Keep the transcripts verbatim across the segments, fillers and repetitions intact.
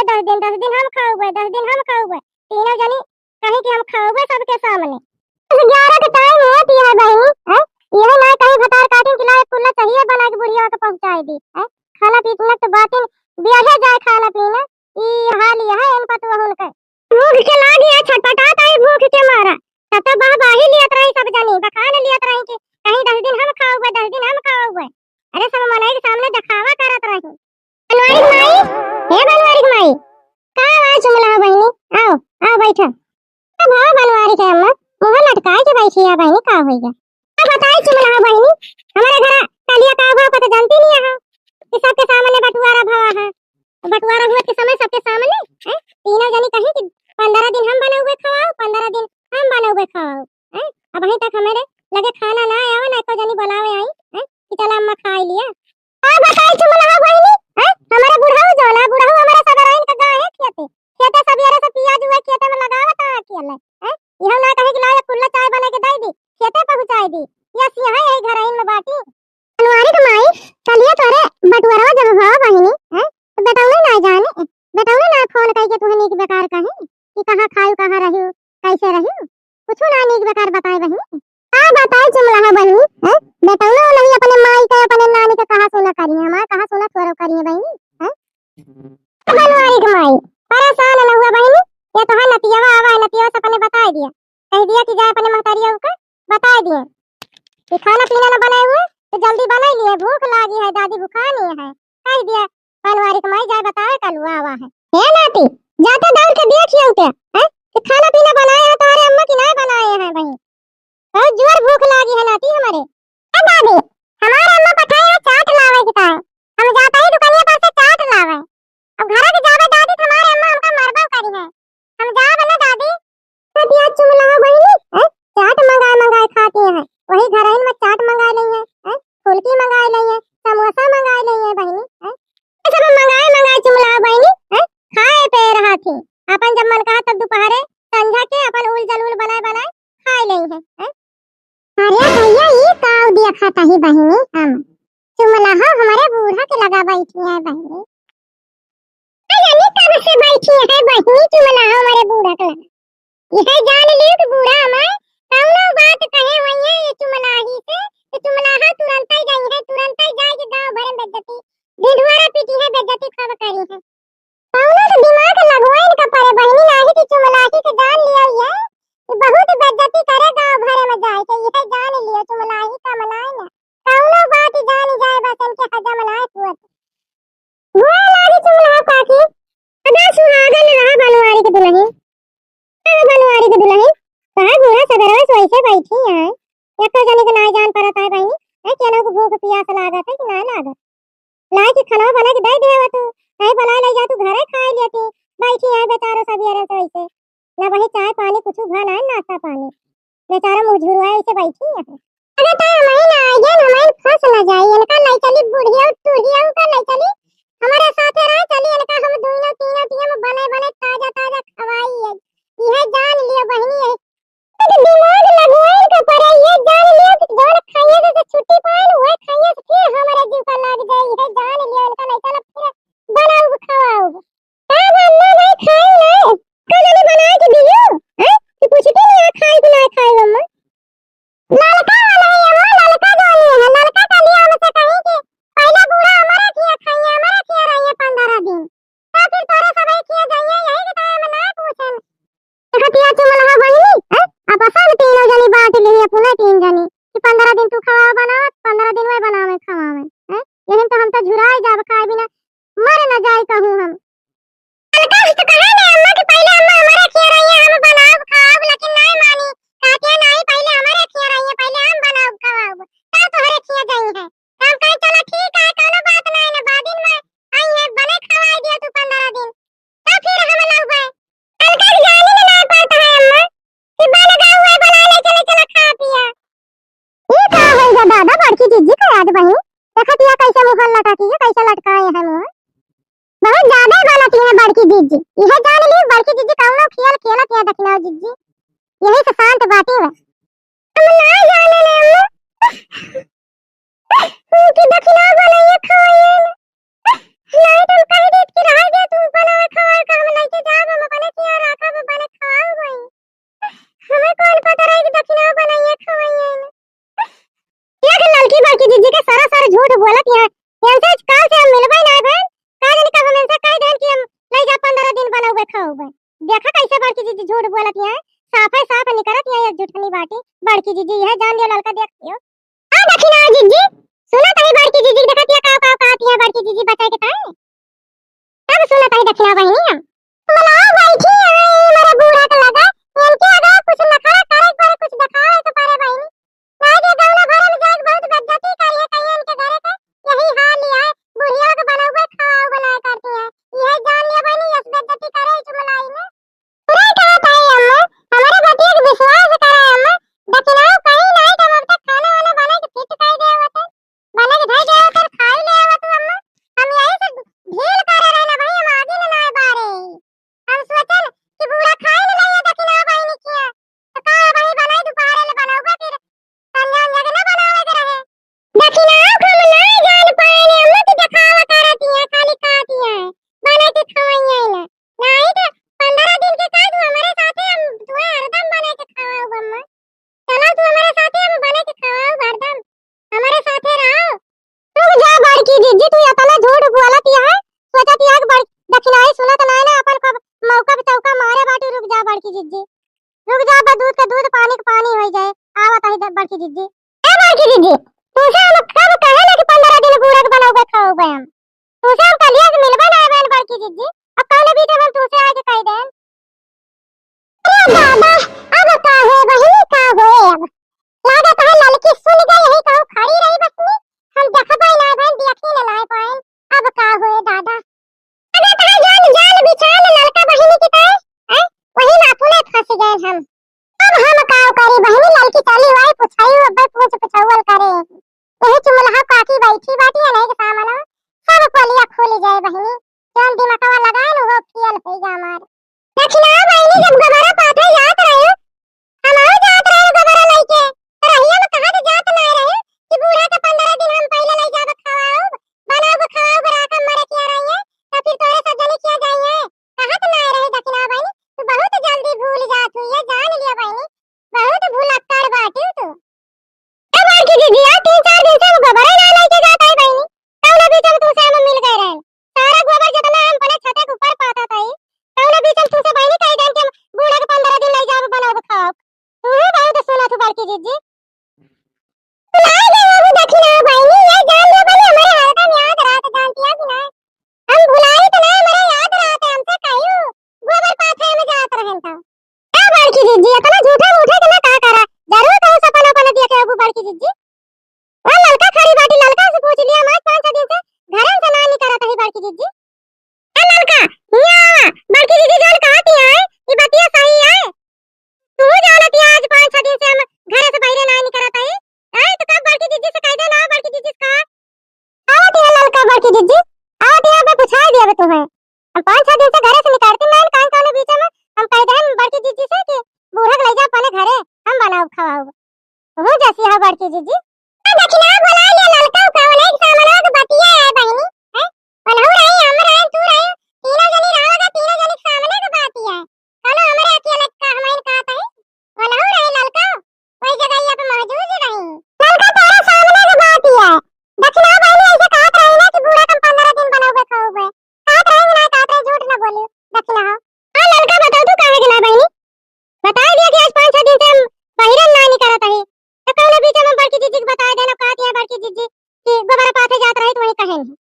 दस दिन, दस दिन हम खउबे, दस दिन हम खउबे। तीनों जनी कहीं कि हम खउबे सबके सामने। दस ग्यारह के टाइम होत है बहिनी, हैं? यही ना कहीं भतार काटिन कि ला एक कुल्ला चाहिए बना के बुढ़िया के पहुँचाइ दी, हैं? खाना पीना के बातिन बियाहे जाए खाना पीना, ई हाल यह है इन पतुआ उनके। भूख के लागी है, छटपटात आई भूख के मारा। तब तो बहबाही लियत रही सब जनी, बखान लियत रही कि कहीं दस दिन हम खउबे, दस दिन हम खउबे। अरे सब मनई के सामने देखावा करत रही। बनवारी के माई, हे बनवारी के माई, का आवाज चुमला हो बहिनी? आओ, आओ बैठो। अब हो बनवारी के अम्मा, मुँह लटकाए के बैठी है बहिनी, का होइगा? अब बताई चुमला हो बहिनी, हमारे घर कलिया का भाव का तो जानती नहीं है कि सबके सामने बंटवारा भवा है। बंटवारा हुआ के समय सबके सामने, हैं? तीनों जनी कहीं कि पन्द्रह दिन हम बनउबे खवाओ, पन्द्रह दिन हम बनउबे खवाओ, हैं? अबहीं तक हमारे लगे खाना ना आवे, ना एको जनी बुलावे आई, हैं? कि चला अम्मा खाइ लिया। का बताई चुमला बहिनी, हैं? हमारे बुढ़ऊ जो ना, बुढ़ऊ हमारे सगरइन का गाय है खेते, खेते सबियरे से पियाज हुए खेते में लगावत है अकेले, हैं? इहो ना कहे कि लाओ एक कुल्ला चाय बना के दे दी, खेते पहुँचाइ दी, या सिंह है यही घरइन में बाटी। बनवारी के माई, कलिया तोरे बटुअरवा जब भवा बहिनी, हैं? तो बेटौने ना जाने, बेटौने ना फोन कइके तुहे नीक बेकार कहे कि कहाँ खायू, कहाँ रह्यू, कैसे रह्यू, कुछ ना नीक बेकार बताए बहिनी। का बताई चुमला बहिनी, हैं? बेटौने नहीं अपने माई के, अपने नानी के कहा सुना करिए, हमार कहा सुना थोड़ा करिए बहिनी, हैं? बनवारी के माई, परेशान न हुआ बहिनी, ये तो है नतियावा आवा है, नतियावा से अपने बताइ दिया, कहि दिया कि जाए अपने महतारिया का बताइ दिए कि खाना पीना न बनाए हुए तो जल्दी बनाइ लिए, भूख लागी है, दादी भुखानी है, कहि दिया बनवारी के माई जाए बतावे कलुआ आवा है। हे नाती, जाते दौड़ के देखियो के, हैं, कि खाना पीना बनाए है तुम्हारे अम्मा कि नहीं बनाए है बहिनी? बहुत जोर भूख लागी है नाती हमारे। ए दादी, हमारे अम्मा पठाए है चाट लावे के ताए। हम जाता ही दुकानिया पर से चाट लावे। अब घर के जावे दादी तो हमारे अम्मा हमका मरबो करी है। हम जाब ना दादी। सब याद चुमला बहिनी, हैं? चाट मंगाए मंगाए खाती हैं। वही घरइन में चाट मंगाए लई हैं, हैं? फुलकी मंगाए लई हैं, समोसा मंगाए लई हैं बहिनी, हैं? ये सब मंगाए मंगाए चुमला बहिनी, हैं? खाए पे रहा थी। अपन जब मन कहा तब दोपहरे, संझा के अपन उल जलूल बनाए बनाए खाए लई हैं, हैं? अरे भैया, ई का देखत ही बहिनी हम? चुमलाहा हमरे बूढ़ा के लगा बैठी है बहिनी। अरे कब से बैठी है बहिनी चुमलाहा हमरे बूढ़ा के लगा। यह जान लियो कि बूढ़ा हमार कौनो बात कहे हुई है ये चुमलाही से, तो चुमलाहा तुरंत ही गई है, तुरंत ही जाए के गाँव भर में बेइज्जती, ढिंढुआरा पीटी है, बेइज्जती खूब करी है। कौनो तो दिमाग लगवाइन का परे बहिनी, नाही कि चुमलाही के जान लिया ये, ये बहुत बेइज्जती करे गाँव भरे में जाए के, यह जान लियो चुमलाही का मनाए ना। कौनो बात जान जाए बस इनके हजम ना हुआ। गोड़ लागी चुमलाहा काकी, सदा सुहागन रहा बनवारी के दुलही। अरे बनवारी के दुलही, कहा बूढ़ा सगरवा से वैसे बैठी है, एको जनी के नाई जान परत है बहिनी, है केनहू के भूख पियास लागत है कि ना लागत? लाई के खाना बना के दे देवा तू, नहीं बना ले जा तू घरे खाए लेती, बैठी है बेचारो सबियरे से वैसे, ना वही चाय पानी कुछ भा ना नाश्ता पानी, बेचारा मुँह झुरवाए ऐसे बैठी है। अरे तो हमही ना आइए, हमही फंस ना जाई, इनका ले चली बुढ़िया टुढ़िया का ले चली, हमारे साथे रहे चली, इनका हम दोनों तीनों टीम बने बने ताजा ताजा खवाई है। यह जान लियो बहिनी है, तो दिमाग लगवाए के पड़े, ये जान लियो कि जौन खाइए से, से छुट्टी पाए न, वह खाइए से फिर हमारे जीव का लग जाए, यह जान लियो इनका ले चल फिर बनाऊ खवाऊ। का अम्मा भाई खाई ना? का जाने बनाए के दियो? हैं? कि पूछती नहीं आ खाई कि ना खाई अम्मा? ललका वाला है अम्मा, ललका जानी है, ललका का लिया हमसे कहीं कि पहले बूढ़ा हमारे खिया खाइए, हमारे खिया रहिए पन्द्रह दिन। तो फिर तोरे सब खिया जाइए, यही के ताए हम ना पूछन। देखतिया चुमलाहा बहिनी, हैं? अब असल तीनों जनी बांट ली अपने तीन जनी कि पन्द्रह दिन तू खवावे बनावत, पन्द्रह दिन वह बनावे खवावे, हैं? यही तो हम तो झुराए जाब खाए बिना मर न जाए कहूँ हम। ललका तो कहे ने अम्मा कि पहले अम्मा हमारे खिया रही है, हम बनाब खाब, लेकिन नहीं मानी। कहती है नहीं, पहले हमारे खिया रही है, पहले हम बनाब खाब, तब तोहरे खिया जाई है। तो हम कहे चलो ठीक है, कोनो बात नहीं ना, बादिन में आई है, बने खवाई दिया तू पन्द्रह दिन, तो फिर हम लौबे। ललका के जाने में ना पड़ता है अम्मा कि बन गया हुआ, बना ले चले, चला खा पिया। ई का होई गा दादा, बड़की जिज्जी का याद बहिन? देखतिया कैसे मुँह लटकी है, कैसे लटकाए है मुँह। बहुत ज्यादा बोलती है बड़की जिज्जी। यह जान ली बड़की जिज्जी कौनो खेल खेलत है दखिनाव जिज्जी। यही से शांत बाटी है। हम ना जाने ले अम्मा। कि दखिनाव बनाइए खवाइए ना। नहीं तो हम कह देत कि रह गए तू बनावे खवाए। लइ जा, पन्द्रह दिन बनउबे खउबे। देखा कइसे बड़की जिज्जी झूठ बोलत हैं, साफे साफ निकरत हैं, एक झूठनी बाटी। बड़की जिज्जी, यह जान लियो ललका, देख लियो। आ दखिना जिज्जी, सुनत ही बड़की जिज्जी, देखत ही काव काव कहत ही बड़की जिज्जी बचाए के ताई। तब सुनत ही दखिना बहिनी हम। बोलाओ बैठी हैं, मोरे बूढ़ा के लगा, इनके अगर कुछ नखरा करे के परे, कुछ देखावे के परे बहिनी। काहे के गौना भरे में जाके बहुत बेइज्जती करी है, कहिए इनके घरे के यही हाल लिया है, बुढ़िया के बनउबे खवाउबे नाहीं करती हैं। यह जान लिया बहिनी, यस बेइज्जती करे चुमलाई में। पूरा कहत है अम्मा, हमरे बतिया के विश्वास करा अम्मा, दखिनाओ कहीं नाहीं तो हम अब तक खाना वाना बना के फिट कर दे होते। बना के धर दे होते, खाई ले आवत अम्मा। हम यही से ढील करे रहना भाई, हम आगे न नाहीं बारे। हम सोचन कि बूढ़ा खाई न लइया दखिनाओ बहिनी किया। तो का भाई बनाई, दोपहर ले बनाऊबा फिर संझा उंझा के ना बनावे के रहे। दखिनाओ हम ना जान पाएन अम्मा, तू देखावा करत हिया, खाली कहत हिया, बना के खवइया ना। नाहीं तो पन्द्रह दिन के का तू हमरे साथे, हम तुहे हरदम बना के खवाउब अम्मा। चलो तू हमरे साथे, हम बना के खवाउब हरदम, हमरे साथे रहो। रुक जा बड़की जिज्जी, तू इतना झूठ बोलत हिया, सोचत हिया कि बड़-, दखिनाई सुनत नाहीं ना, अपन कब मौका पे चौका मारे बाटी। रुक जा बड़की जिज्जी, रुक जा, बस दूध के दूध, पानी के पानी होइ जाए। आवत ही बड़की जिज्जी। ए बड़की जिज्जी, तुसे हम कब कहे ना कि पन्द्रह दिन बूढ़ा के बनउबे खउबे हम। तुसे हम कलिया से मिलबे ना आवेन बड़की जिज्जी, अब कौने बीच में हम तुसे आके कह देन। अरे दादा, अब का है बहिनी, का होए अब? लागत है ललकी सुन गई, यही कहूँ खड़ी रही बहिनी, हम देखबे ना आवेन, देखी ना लाए पाएन। अब का होए दादा? अगर तहार जान जाल बिछाल ललका बहिनी की तय, हैं? वही में अपने फंस गए हम। अब हम का करी बहिनी, ललकी चली हुई पुछाई, अब्बे पूछ पुछौल करे। यही चुमलहा काकी बैठी बाटी है, नहीं के सामने सब पोलिया खुल जाए बहिनी। जौन दिमागवा लगाए न, वो फेल हो गया हमार। दखिना बहिनी, जब गोबरा पाथे जात रहे, हम आऊ जात रहे गोबरा लइके, तो रहिया में कहाँ से जात ना रहे कि बूढ़ा के पन्द्रह दिन हम पहले लइ जाब खवाउब, बनाउब खवाउब, राखब मरे किया रहिए, तो फिर तोरे सब जने किया जाइए। कहाँ से ना रहे दखिना बहिनी, तू बहुत जल्दी भूल जात हुई है, जान लिया बहिनी, बहुत भुलक्कड़ बाटू तू। ए बड़की जिज्जी, आज तीन चार दिन से हम गोबरे ना लइके जात है बहिनी। कौनो बीच में तुमसे हम मिल गए रहे। सारा गोबर जितना हम अपने छते के ऊपर पाता था ही। कौनो बीच में तुमसे बहिनी कह देन कि हम बूढ़ा के पन्द्रह दिन लइ जाब बनाउब खाब। तू ही बहुत सुनत हो बड़की जिज्जी। भुलाए गए बाबू दखिना बहिनी, ये जान ले बहिनी, हमारे हरदम याद रहत जानती है कि ना? हम भुलाई तो ना, हमारे याद रहत है, हमसे कहियो गोबर पाथे में जात रहन था। ए बड़की जिज्जी, इतना झूठा मूठा के ना का करा? जरूर कहूँ सपना वपना देखे हबू बड़की जिज्जी। ओ ललका खड़ी बाटी, ललका से पूछ लिया, हम आज पाँच छह दिन से घरन से ना निकरत ही बड़की जिज्जी। ए ललका, हियाँ आवा, बड़की जिज्जी जौन कहत ही है, ई बतिया सही है। तू जानत ही आज पाँच छह दिन से हम घरे से बाहरे ना निकरत ही। ए, तो कब बड़की जिज्जी से कह दे ना, बड़की जिज्जी से कहा। आवत है ललका बड़की जिज्जी, आवत है, अबे पुछाई दिया अबे तुम्हें। हम पाँच छह दिन से घरे से निकरती नहीं, कान काने बीच में हम कह देन बड़की जिज्जी से कि बूढ़ा के लइ जा अपने घरे, हम बनाउब खवाउब। हो जैसी है बड़की जिज्जी। ए दखिना बोला ले ललका, का बोले कि सामना के बतिया है बहिनी, हैं? ओनहु रही, हम रहे, तू रहे, तीनों जनी रहोगे, तीनों जनी के सामने के बतिया है। कौनो हमरे अकेले का हमइन कहत है? ओनहु रहे ललका, वही जगह ये पे मौजूद रही। ललका तोरे सामने के बतिया है। दखिना बहिनी ऐसे कहत रही ना कि बूढ़ा कम पन्द्रह दिन बनउबे खउबे। कहत रही कि ना कहत रही, झूठ ना बोली। दखिना हो। हाँ ललका बताओ तू काहे के ना बहिनी? बताई दिया कि आज पाँच छह दिन से हम बाहरे ना निकरत ही। तो कौनो बीच में बड़की जिज्जी के बताई देना, कहत ही बड़की जिज्जी कि गोबरा पाथे जात रही तो वही कहे नहीं।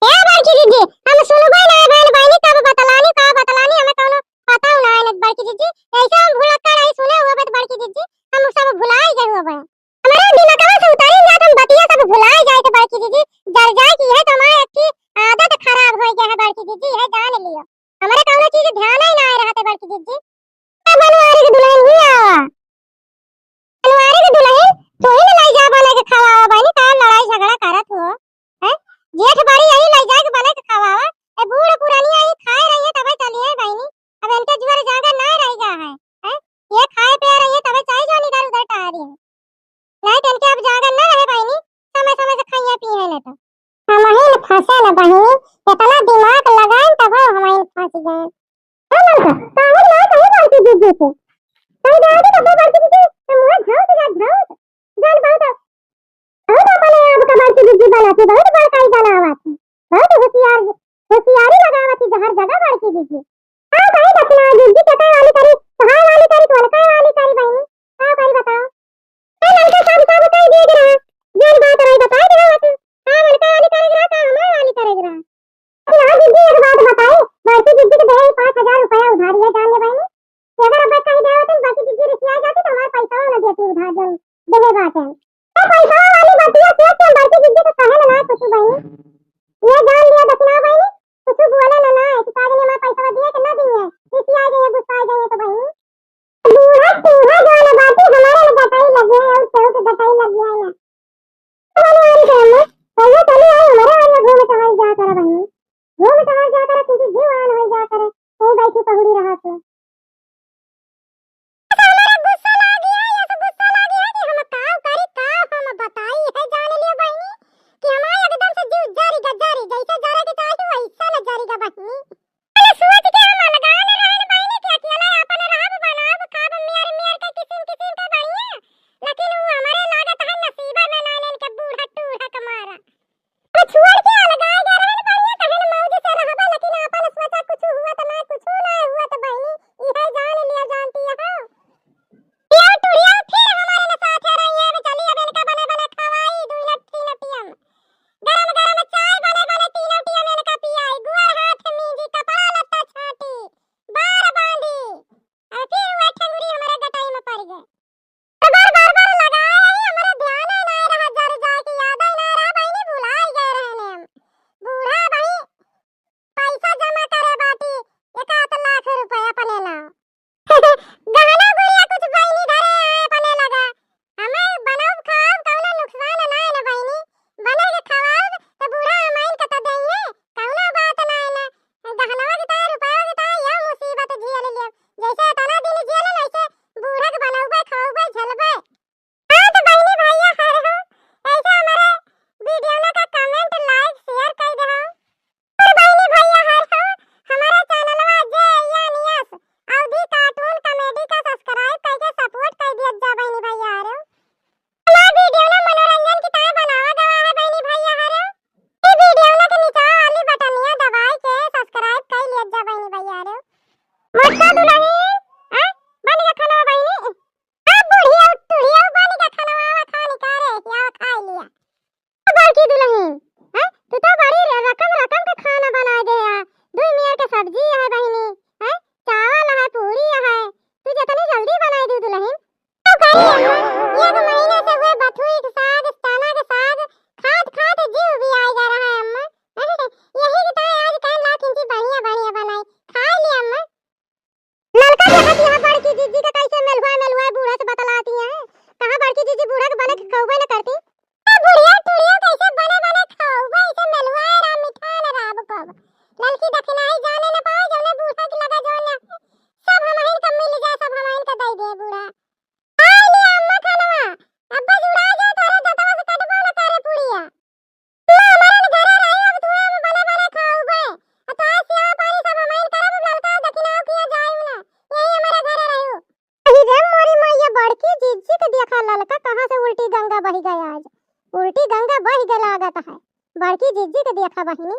ए बड़की जिज्जी, हम सुनबे ना भइल बहिनी, कब बतलानी, का बतलानी, हमें कौनो पता ना है बड़की जिज्जी। ऐसे हम भुलक्कड़ रही सुने हुए बत बड़की जिज्जी, हम सब भुलाई गए हुए बा। हमारे दिमागवा से उतारी जात, हम बतिया सब भुलाई जाए थे बड़की जिज्जी, जर जाए कि यह तो हमारे अच्छी आदत खराब हो गया है बड़की जिज्जी, यह जान लियो। हमारे कौनो चीज ध्यान ही ना आए रहते बड़की जिज्जी। ए बनवारी के दुल्हन ही आवा। बनवारी के दुल्हन, तू ही न लइ जा बना के खवावा बहिनी, का लड़ाई झगड़ा करत हो? हैं? जेठ बारी यही लइ जाए के बना के खवावा। ए बूढ़ पुरानी आई खाए रही है तबे चली है बहिनी। अब इनके जुआर जागा ना रह गया है। हैं? ये खाए पिया रही है तबे चाहे जो इधर उधर टहरी है। नहीं तो इनके अब जागा ना रहे बहिनी, समय समय से खाइए पिए ना तो। हमहिन फंसे न बहिनी, इतना दिमाग लगाएन तब हमहिन फंस गए। ए ललका, काहे ना कहे बड़की जिज्जी से? कहीं जाए तो कहे बड़की जिज्जी, तो मुँह झौंक जा, झौंक। जान बहुत, बहुत अपने आप का बड़की जिज्जी बनाती, बहुत बड़काई बनावत है। बहुत होशियार, होशियारी लगावत ही जहर जगह बड़की जिज्जी। का करी दक्षिणा जिज्जी, केकर वाली करी, तोहार वाली करी, तोहलका वाली करी बहिनी, का करी बताओ? ए ललका साहब का बताई दे रहा, जौन बात रही बताई दे रहा तू, का ललका वाली करे रहा, का हमार वाली करे रहा। अरे हाँ जिज्जी, एक बात बताई, बड़की जिज्जी के देहे पाँच हजार रुपया उधार लिया जान ले बहिनी। अगर अब कहीं देवे तो बड़की जिज्जी रिसिया जाती तो हमार पैसा ना देती उधार जौन देहे बाटे। तो पैसा वाली बतिया सोच के बड़की जिज्जी के कहे ना कुछ बहिनी। ये जान लिया दक्षिणा बहिनी, कुछ बोले ना ना, एक काज ने हमार पैसा दिए कि ना दिए, रिसिया जाइए, गुस्सा जाइए तो बहिनी। बूढ़ा चूहा जो वाला बात है, हमारे में गटाई लग गया है और केहू के गटाई लग गया है ना। हमारे वाली के हम, कहिए चली आई, हमारे वाली घूम टहल जा कर बहिनी। घूम टहल जा कर, किसी जीव आन हो जा कर, कहीं बैठी पहुड़ी रहा तो। हमारा गुस्सा लागी है, ऐसा गुस्सा लागी है कि हम का करी, का हम बताई है, जान लियो बहिनी, कि हमारे एकदम से जीव जरी गा, जरी, जैसे जरे के चाही, वैसा न जरी गा बहिनी। अरे सोच के हम अलगा न रहन बहिनी, कि अकेला अपन रहब, बनाब, खाब, मेर, मेर के किसिम, किसिम के बढ़िया, लेकिन वो हमारे लागत है नसीबा में ना, इनके बूढ़ा टूढ़ा के मारा। अब छोड़ के अलगाए गए रहन बढ़िया, कहन मौज से रहबा, लेकिन आपन सोचा कुछ हुआ त ना, कुछ ना हुआ त बहिनी, इहे जान लिया जानती हो। ये टुड़िया फिर हमारे न साथे रही है, अब चली अब इनका बने बने खवाई, दू नट तीन टियम। गरम गरम चाय बने बने तीनों टियम इनका पियाई, गुड़ हाथ मींजी, कपड़ा लत्ता छाटी, बार बांधी, और फिर वह ठंगुरी हमारे गटाई में पड़ गए। तो बार, बार, बार लगाए रही, हमारा ध्यान ही ना रहा, जर जाए के याद ही ना रहा, बहिनी भुलाई गए रहने हम। बूढ़ा भाई पैसा जमा करे बाटी एक आध लाख रुपया अपने ना। गहना गुड़िया कुछ बहिनी धरे आए अपने लगा। हमें बनाउब खाउब कौनो नुकसान ना है ना बहिनी। बने के खवाउब तो बूढ़ा हमाइन के तो देइहे, कौनो बात ना है ना। गहनवा के ताई, रुपया के ताई, यह मुसीबत झेल लिया। जैसे इतना दिन झेलन, वैसे बूढ़ा के बनउबे, खउबे, झेलबे। हाँ तो बहिनी भैया हर हो, ऐसे हमारे video ना का comment, like, share कर दे हो। और बहिनी भैया हर हो, हमारे channelवा जे एन एस अवधी cartoon comedy का subscribe करके support कर दिया जा बहिनी भैया हर हो। हमारे video ना मनोरंजन की तरह बनावा गवा है बहिनी भैया हर हो। ये video ना के नीचे वाली बटनिया दबाई के subscribe कर लिया जा बहिनी भैया हर हो। मोटका दुलहिन, हाँ? बन गया खाना बहिनी? अब बुढ़िया टुढ़िया बन गया खाना वाला खानी का रे, या खा लिया। बड़की दुलहिन, हैं? तू तो बड़ी र-, रकम रकम के खाना बनाए दे है। दुई मेर के सब्जी है बहिनी, हैं? चावल है, पूरी है, तू जितनी जल्दी बनाए दी दुलहिन। तो कही अम्मा, एक महीने से हुए बथुई के साग, चना के साग खात खात जीव भी आए जा रहा है अम्मा। यही के ताई आज कहन ला किंची बढ़िया बढ़िया बनाई, खा लिया अम्मा। ललका देखत यहाँ बड़की जिज्जी का कैसे मेलुआ मेलुआ बूढ़ा से बतलाती हैं। कहाँ बड़की जिज्जी बूढ़ा के बने के खउबे न करती। ए बुढ़िया टुढ़िया कैसे बने बने खउबे, ऐसे मेलुआ राम मिठान राब कब। ललकी दखिनाई जाने न पावे, जौने बूढ़ा के लगा जौन ना। सब हमहिन का मिल जाए, सब हमहिन का दई दे बूढ़ा। आई ले अम्मा खानवा, अब्बा जुड़ा जाए तोरे दतवा से कटबो न करे पुड़िया। तू हमारे घरे रही, अब तू हम बने बने खाउबे। आ तोहार सेवा पानी सब हमहिन करब, ललका दखिनाओ किया जाए ना। यही हमारे घरे रहो। अही रे मोरी मैया, बड़की जिज्जी के देखा ललका कहाँ से उल्टी गंगा बही गया आज। उल्टी गंगा बही गया लागत है। बड़की जिज्जी के देखा बहिनी।